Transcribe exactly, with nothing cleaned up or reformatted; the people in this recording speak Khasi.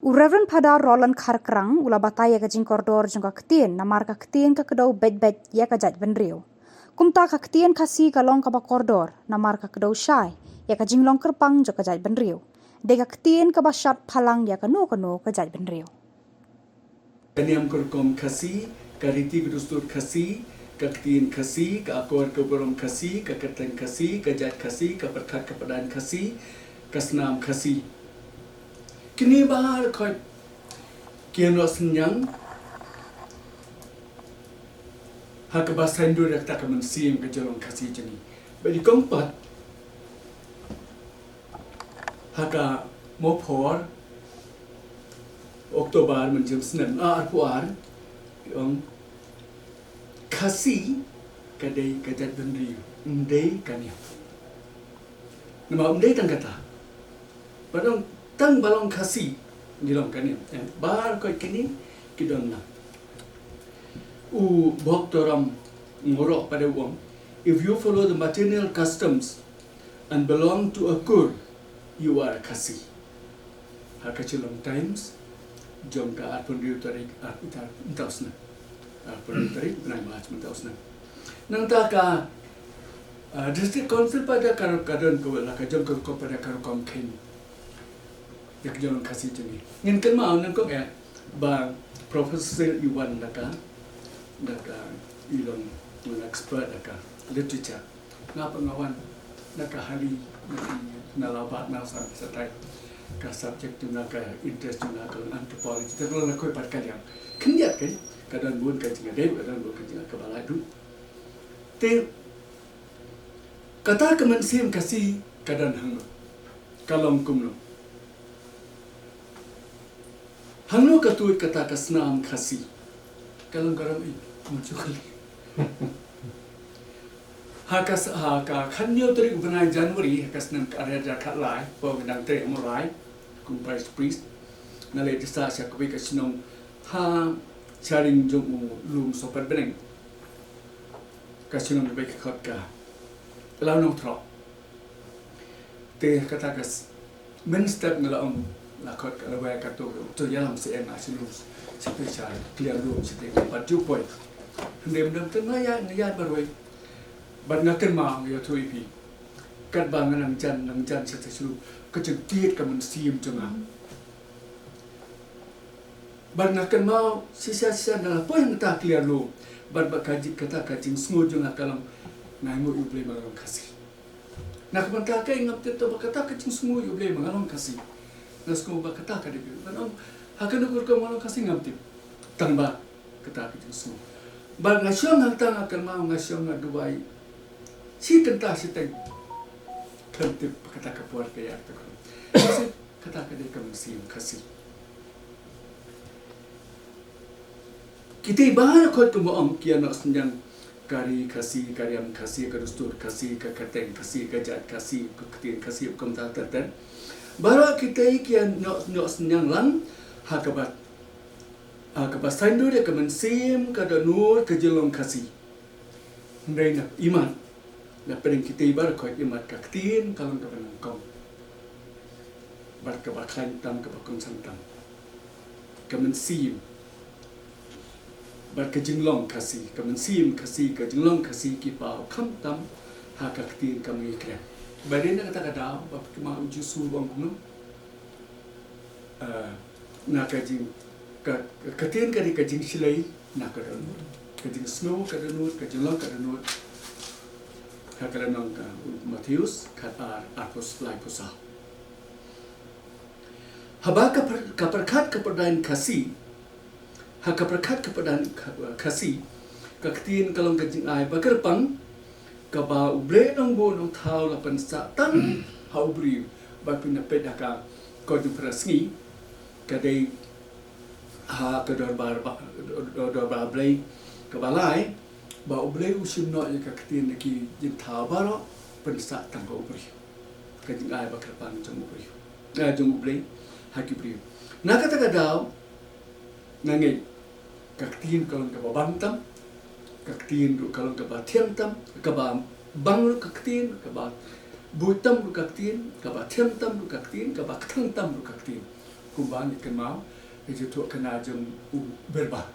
U Reverend Phadar Roland Kharkrang u la batai ïa ka jingkordor jong ka ktien, namar ka ktien ka kdew beit beit ïa ka jaitbynriew. Kumta ka ktien Khasi ka long kaba kordor, namar ka kdew shai ïa ka jinglong kyrpang jong ka jaitbynriew. Dei ka ktien kaba shad phalang ïa kano kano ka jaitbynriew. Ka niam ka rukom Khasi, ka riti ka dustur Khasi, ka ktien Khasi, ka akor ka burom Khasi, ka kyrteng Khasi, ka jait Khasi, ka pyrkhat ka pyrdain Khasi, ka snam Khasi. Kine baroh ki ïa noh synñiang ha kaba saiñdur ïa kata ka mynsiem ka jinglong Khasi jong ngi. Bad i kong pat ha ka Mawphor October mynjur snem arphew ar, i ong Khasi ka dei ka jaitbynriew, ym dei ka niam. Namar ym dei tang kata. Ba dang tang ba long Khasi, ngi long ka niam. Em, baroh kine ki don lang. U Bhoktoram Ngoroh pat u ong, if you follow the matrilineal customs and belong to a Kur, you are a Khasi. Ha ka Shillong Times jong ka arphew hynriew tarik, arphew tarik, mynta u snem. Arphew hynriew tarik bnai March mynta u snem. Nangta ka, ah, District Council pat da ka, ka don ka, la ka jong ka rukom pat da ka rukom kheiñ ïa ka jinglong Khasi jong ngi. Ngin kynmaw nyngkong eh ba Professor Sil i wan da ka, da ka, i long un expert da ka literature. Nga pat nga wan na ka hali, na ki, na Lawbah, na Assam, sa tai ka subject jong nga, ka interest jong nga ka long anthropology. Te ka long na kawei pat ka liang. Khyndiat ka, ka don bun ka jingïadei, ka don bun ka jingïadei kaba la duh. Te kata ka mynsiem Khasi ka don hangno, ka long kumno? Hangno ka tuid kata ka snam Khasi? Ka long ka rong i, mo chukli. Ha ka s-, ha ka khathynñiew tarik u bnai January, ha ka snem ka ar hajar khatlai, ba nga dang trei ha Mawlai kum parish priest, nga leit da sah sha kawei ka shnong ha sharing jong u lum Sohpet Bneng. Ka shnong ba ki khot ka Law Nongthrok. Te kata ka s-, mynstep nga la ong, la khot ka, la wai ka to, to ïalam seh nga sha lum, sha te sha clear room sha te, nga pat ju poi. Hynrei mynta te nga ïaid, nga ïaid marwei. Bad nga kynmaw, nga ïathuh ïa phi, katba nga nang jan, nang jan sha te sha lum, ka jingtied ka mynsiem jong nga. Bad nga kynmaw shisha shisha nga la poi hangta clear room. Bad ba ka ji-, kata ka jingsngew jong nga ka long, nga ainguh ïa U Blei ba nga long Khasi. Na ka bynta kaei ngam tip, tang ba kata ka jingsngew ïa U Blei ba nga long Khasi. Nga sngew ba kata ka dei, ban ong ha kano ka rukom nga long Khasi ngam tip. Tang ba kata ka jingsngew. Bad nga shong hangta, nga kynmaw, nga shong, nga duwai shi kynta shiteng. Khlem tip ba kata ka por ka ïaid ka khun. Kata ka dei ka mynsiem Khasi. Kita baroh, kumba ong, ki ïa noh synñiang ka ri Khasi, ka riam Khasi, ka dustur Khasi, ka kyrteng Khasi, ka jait Khasi, ka ktien Khasi, kumta ter ter. Baroh kita ki ïa noh, noh synñiang lang ha kaba, ha kaba saiñdur ïa ka mynsiem, ka dohnud, ka jinglong Khasi. Hynrei na imat, na pdeng kita baroh khoit imat ka ktien ka long kaba nyngkong. Bad kaba khlaiñ tam, kaba kongsan tam. Ka mynsiem bad ka jinglong Khasi, ka mynsiem Khasi, ka jinglong Khasi ki paw khamtam ha ka ktien ka mih kren. Ba dei na kata ka daw ba phi kynmaw u Jisu u ong kumno? Ah, na ka jing, ka, ka ktien ka dei ka jingshlei na ka dohnud, ka jingsngew ka dohnud, ka jinglong ka dohnud. Ha ka lynnong ka u Mathaios khatar, arphew, laiphew saw. Haba ka pyrkhat ka pyrdain Khasi, ha ka pyrkhat ka pyrdain Khasi, ka ktien ka long ka jingai ba kyrpang kaba U Blei Nongbuh Nongthaw la pynsah tang ha u briew. Ba phin ïa peit ha ka Koit Jong Pharasngi, ka dei ha ka dorbar ba, dorbar Blei kaba lai, ba U Blei u shim noh ïa ka ktien na ki jingthaw baroh, pynsah tang ha u briew. Ka jingai ba kyrpang jong u briew, eh, jong U Blei ha ki briew. Na kata ka daw, nga ngeit ka ktien ka long kaba bang tam, ka ktien ruh ka long kaba thiang tam, kaba bang ruh ka ktien, kaba buit tam ruh ka ktien, kaba thiang tam ruh ka ktien, kaba kthang tam ruh ka ktien. Kumba ngi kynmaw ka jingthoh khynnah jong u Birbah.